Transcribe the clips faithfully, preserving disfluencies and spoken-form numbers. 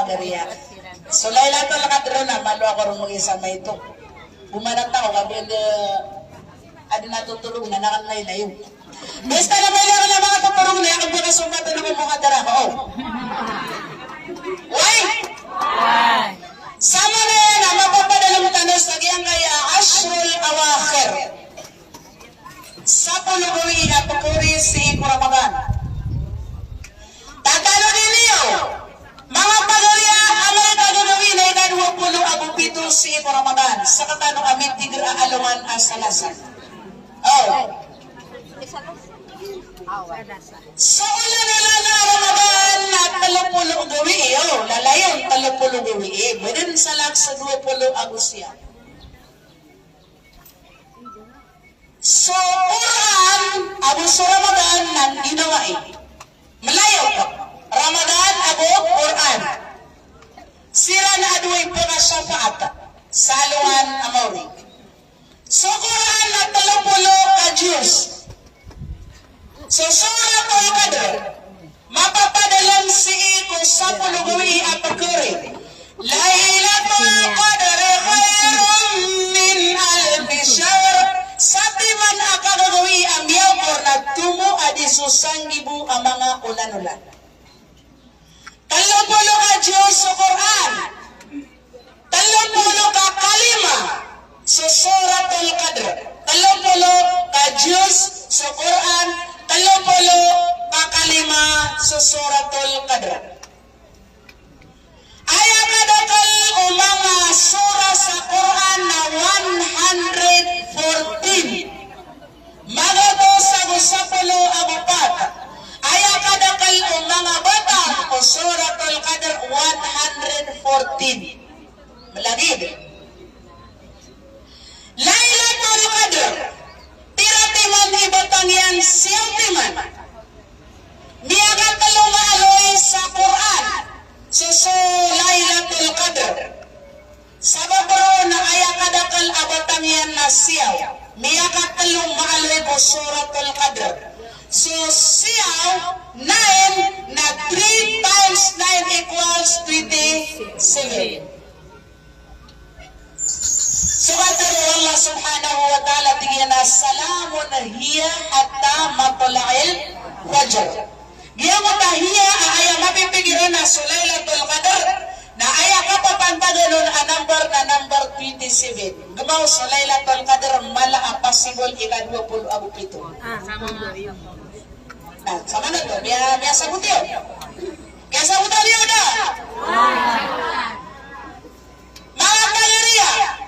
Qadriyah. So Lailatul Qadr na malo ako ron mangisa maito. Bumanat ako, ka biyanda adn a totolog na nakan laylay. Basta na mailay ako na manga totolog na aya kabakasomatan ko muhadara ko. Why? Samanaya na mapapadalm tano sa giyangkaya ashrul awakhir. Sapolo gawii a pkori sii ko Ramadan. Tatanodi niyo, manga pagari, a amay ka gagawii na ikadowa polo ago pito sii ko Ramadan, sktano a mitigr a alongan a Salasa. O. So olan-olan a Ramadan na tlo polo gawii, o, lalayon tlo polo gawii. Bdn sa lak sa dowa polo ago siyam. So Qur'an ago so Ramadan na ginawa i. Mlayon, Ramadan ago Qur'an. Siran a dowa i pkashafaat sa alongan a maori. So Qur'an na tlo polo ka juz. So Suratul Qadr, mapapadalm sii ko sapolo gawii a pkori. Lailatul Qadri khairun min alfi shahr. Satiman a kagagawii a miyakor na tomo a di so sanggibo a manga olan-olan. Tlo polo ka juz so Qur'an. Tlo polo ka kalima so Suratul Qadr. Tlo polo ka juz so Qur'an. Tlo polo ka kalima so Suratul Qadr. Aya kadakl o manga sura sa Qur'an na one hundred fourteen. Magatos ago sapolo ago pat. Aya kadakl o manga batang o Suratul Qadr, one hundred fourteen. Malagid. Lailatul Qadr, tira timan i batang iyan, siyaw timan. Miyakatlo maaloy sa Qur'an so, so Lailatul Qadr. Sabap roo na aya kadakl a batang iyan na siyaw. Miyakatlo maaloy ko Suratul Qadr. So siyaw, nine, na three times nine equals twenty-seven. So katharo o Allah subhanahu wa ta'ala, tig iyan a, "Salamun hiya hatta matla'il fajr." Giyoto a hiya a aya mapipikir on a so Lailatul Qadr na aya kapapantagan on a number na number twenty-seven. Gmaw so Lailatul Qadr mala a possible ikadowa polo ago pito. Na, samanto, miya, miyasabot iyo. Kiyasabotan iyo da? Manga pagari,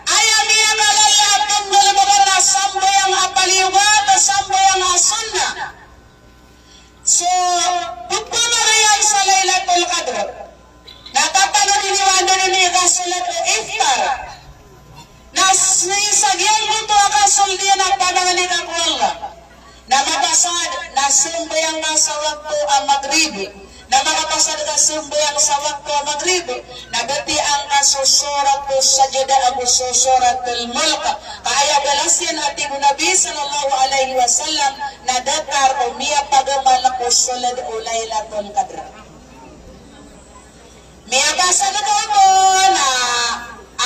aya miyakalala a tonggal a magaan na sambayang a paliyogat, sambayang a sunnah. So pphamagaan sa Lailatul Qadr na tatanodi niyo a anda niyo ikasolat o iftar. Na sii sa giyangkoto a kasold iyan a pamangni ka ko Allah. Na mapasad na sambayang ka sa wakto a Maghrib. Na makapasad ka sambayang sa wakto a Maghrib, na batiya angka so Suratus Sajdah ago so Suratul Mulk. Ka aya balas iyan a tig o Nabi sallallahu alaihi wasallam na datar o miyapagamal ko sold o Lailatul Qadr. Miyapasad ka oto na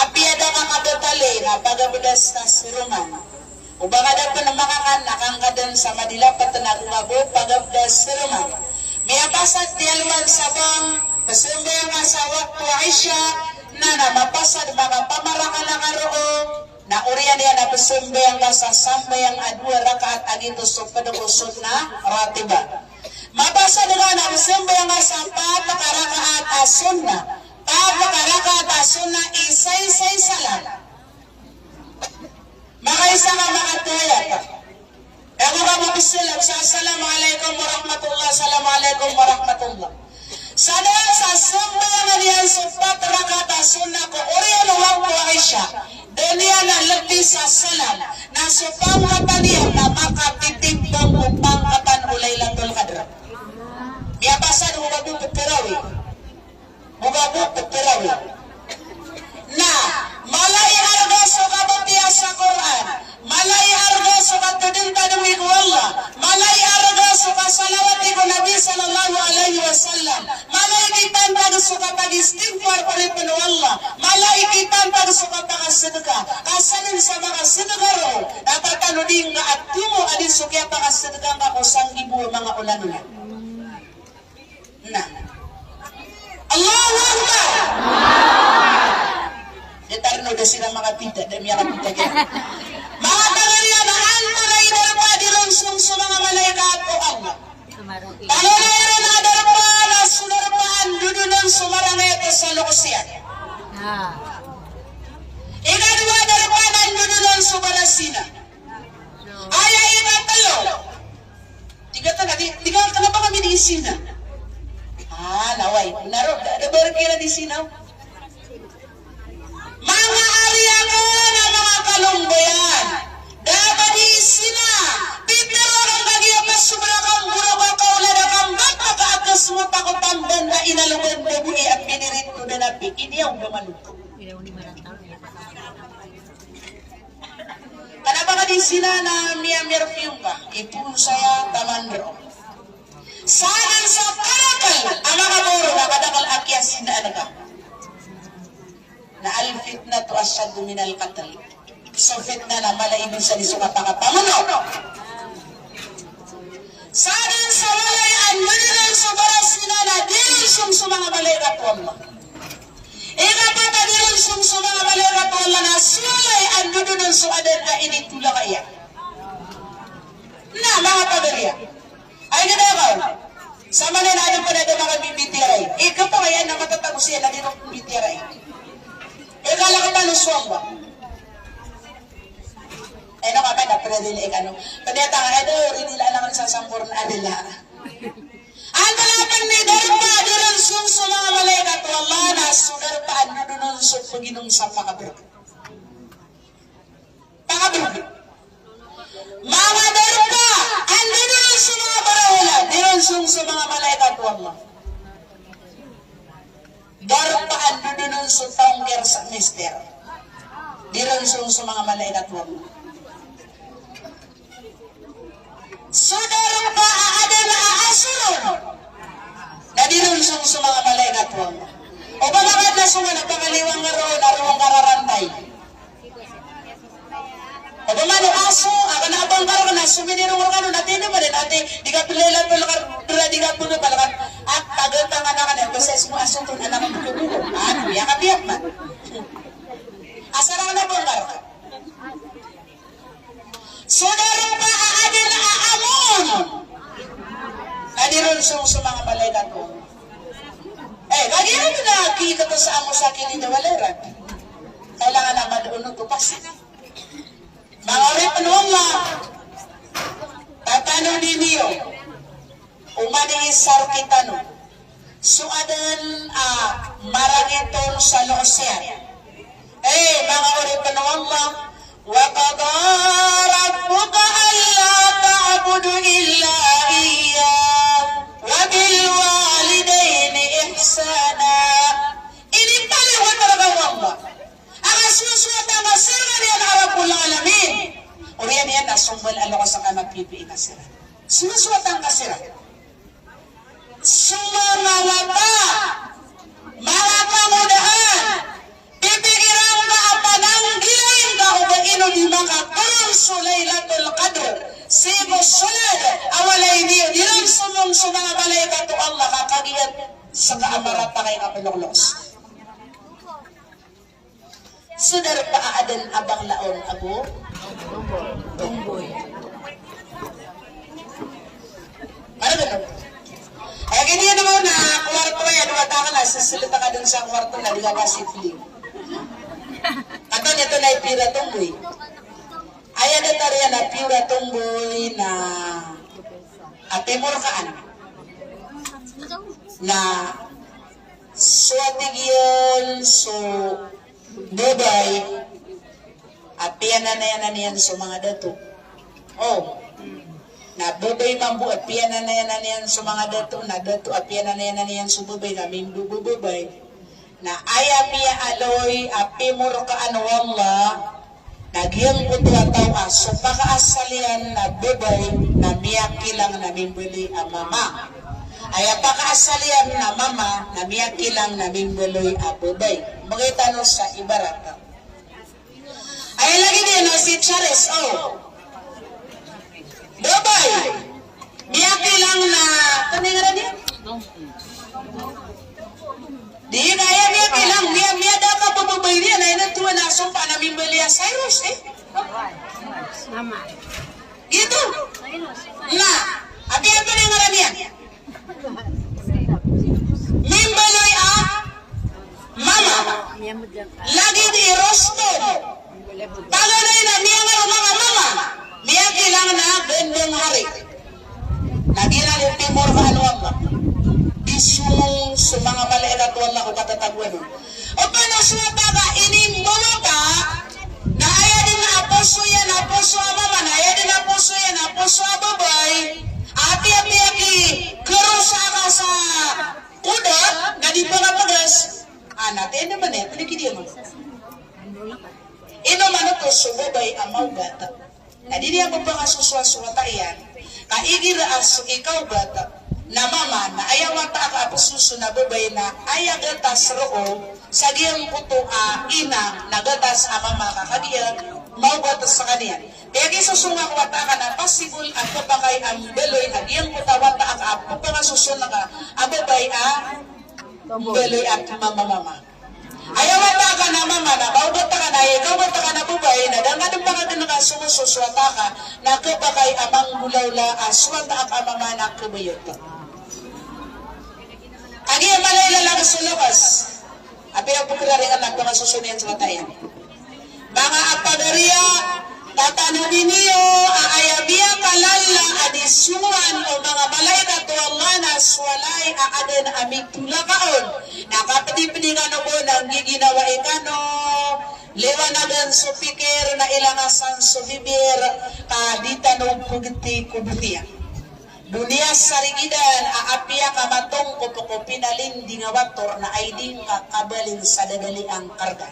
apiya da ka kabatalay na pagabdas ka sa roma. O ba ka da pn makakan na kangkadan sa madilapat na go ka bo pagabdas sa roma. Miyapasad tiyalowan sa bang, psambayang ka sa wakto a Isha, na na mapasad makapamarakala ka roo, na oriyan iyan a psambayang ka sa sambayang a dowa rakaat a giyoto so pd ko sunnah ratibah. Mapasad ka na psambayang ka sa pat ka rakaat a sunnah, pat ka rakaat a sunnah, isa-isa i salam. Makaisa ka, makatahiyat ka. Ago ka bo psalam sa, "Assalamu alaikum warahmatullah, assalamu alaikum warahmatullah." Sa da sa sambayang iyan so pat rakaat a sunnah ko oriyan o wakto a Isha, da niyan a lbi sa salam, na so pangkatan iyan na makatitimbang o pangkatan o Lailatul Qadr. Miyapasad o ba bo ptarawih. Bo ka bo ptarawih. Na mala i arga so kabatiya sa Qur'an, mala i arga so katadmtadmi ko Allah, mala i arga so kasalawati ko Nabi sallallahu alaihi wasallam, mala i kitantag so Pag-istighfar, oripn o Allah, mala i kipantag so kapakasadka. Ka sadn sa makasadka roo na tatanodi ngka a tomo a di so kiyapakasadka ngka ko sanggibo a manga olan-olan. Na. Allahu Akbar! Datar no da siran makapita, da miyakapita kiran. Manga pagari a antonaa i darpa a di ron song so manga malaikat o Allah. Tanonaa iran a darpa na so darpa a ndodonn so marangit sa loks iyan. Ah. Ikadowa a darpa na ndodonn so baras iyan. Aya ikatlo. Tig tano, di, di ka, kna ba kami di zina? Ah, na oway. Na roo, da, da ba rk iran di zina? Manga ari akn a manga kalombayan, da ba di zina? Pitharo akn kagiya kasobra ka mborok a kaolad a kambata ka akn smopak o tamban a inalogan babo i a pinirit ko da napi, iniyaw da manoto. Kna ba ka di zina na miyamirfiyong ka, ipoon saya taman roo. Sadn sa kalakal a manga boro na kadakl a kiyazinaan ka. Na al-fitnatu ashaddu minal qatl. So fitna na mala i dosa di so kapakapamono. Sadn sa walay a ndodonn so baras iyan na di ron song so manga malaikat o Allah. Ikapat a di ron song so manga malaikat o Allah na so walay a ndodonn so adan a initolak iyan. Na, manga pagari a. Ay, kna ba? Samanaya na adn pn a da makambibitiyarai. Ikapat a iyan na matatago siyan na di ron mbitiyarai. Ikalk tano so Allah. Ino ka pn a pn a dili kano. Pn a tanga, ino, rinila na man sa sampurna a dila. Antonaa pn i darpa a di ron song so manga malaikat o Allah na so darpa a ndodonn so paginom sa pakabrg. Pakabrg. Manga darpa a ndodonn so manga baraola, di ron song so manga malaikat o Allah. Darpa a ndodonn so tongkir sa mister, di ron song so manga malaikat o Allah. So darpa a adn a asoron, na di ron song so manga malaikat o Allah. Opama ka adn a so manga pangaliwan ka roo na roo ka rarantay. Opama na aso, a kna a bangkar ka na so minirong rkano na tino ba dn ati, di ka pn Laylatul Qadr, di ka pn palakan. At tagatang anak na, basta ismo aso ton anak ko. Ano, ya ka biyak ba? Asar ka na bangkar ka. So darpa a adn a amoon, na di ron song so manga malaikat o Allah. Eh, kagiya na kikito sa amo sa kini da walay rat. Kailangan a mad-, ono to pasi. Manga oripn o Allah, tatanodi niyo. Oman i isa rktano so adan a marangit on sa loks iyan. Eh, manga oripn o Allah, wa qada rabbuka alla ta'budu illa iyyah wa bil walidayni ihsana. Inipaliwat rka o Allah a kasosoatan ka siran iyan a Rabbul Alamin. Oriyan iyan na so mbala a loks a kna a pipiya ka siran. Sosoatan ka siran. So manga wata, manga kangodaan, pipikiran ka a pananggilai ngka o ba ino di makatoron so Laylatul Qadr sii ko solad a walay niyo, di ron somong so manga malaikat o Allah ka kagiya seka a marata ka i kaploklok. So darpa a aden a bangla on ago tomboy. Ano ba? Aya kiniyan mo na kwarto, aya dowa ta ka na, sisilit ka den sa kwarto na di ka kasipling. Katon ito na ipira tomboy. Aya datar iyan a pira tomboy na api morkaan. Na so a tig iyan so babay a piyananayanan iyan so manga dato. O, na babay mambo a piyananayanan iyan so manga dato, na dato a piyananayanan iyan so babay, na mimbababay. Na aya miyaaloy a pimorkaan o Allah, na giyangkoto a taw a so pakaasal iyan na babay, na miyakilang na mimbaloy a mama. Aya pakaasal iyan na mama na miyakilang na mimbaloy a babay. Mbgay tano sa ibarat. Aya lagid iyan o si Charis, o. Babay. Miyakilang na, antonaa i ngaran iyan? Di na aya miyakilang, miya, miyada ka babay niyan, na inatuan a sompa na mimbaloy a Cyrus, e. Mama. Giyoto. Na, apiya antonaa i ngaran iyan? Mimbaloy a mama. Lagid i Rostom. Paganay na miyangaroma a mama. Miyakilang na Bendong Hari. Na giyanan i pimormaan o Allah. Di somong so manga malaikat o Allah ko katatagoan on. Opama so wata ka inimbawata, na aya dn a poso iyan a poso a mama, na aya dn a poso iyan a poso a babay, apiya, apiya kikero sa aka sa koda, na di pn a pgas. Ana, tenda man aya, pd ki di a mama. Ino man oto so babay a maogat. Na di niyan ppangasosoan so wata iyan. Ka igira a so ikaogat na mama na aya wata aka a psoso na babay na aya gatas roo sa giyangkoto a ina na gatas a mama ka kagiya maogat skaniyan. Kaya kisosonga ko wata aka na pasibol a kapakay a mbaloy a giyangkoto a wata aka a ppangasosoan ka a babay a mbaloy a mama, mama. Aya wata aka na mama na kaogat aka na, aya kaogat aka na babay na da ngka dn pakagnka so moso so wata aka na kapakay a manggolawla a so wata aka a mama na kabayot. Kagiya mala i lalag so lawas. Apiya pkharari anan a pakasosoan iyan so wata iyan. Manga apagariya, tatanomi niyo a aya miyakalala a di songowan o manga malaikat o Allah na so walay a adn a mitolaka on. Na kapdipdi kano bo na nggiginawai kano, liwanagan so pikir na ilangasan so bibir, ka di tano pgti ko doniya. Doniya sa rigidan a apiya ka matongkop ko pinalinding a wator na ay di ngka kabaling sa dadali a ngkarga.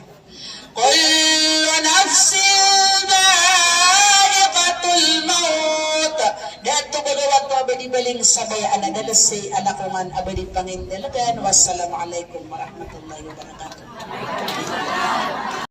Kullu nafsin dha'iqatul maut. Da a tobaga wata a ba di baling sabaya a dalsi a lakongan a ba di pangindalgan. Wassalamu alaikum warahmatullahi wabarakatuh.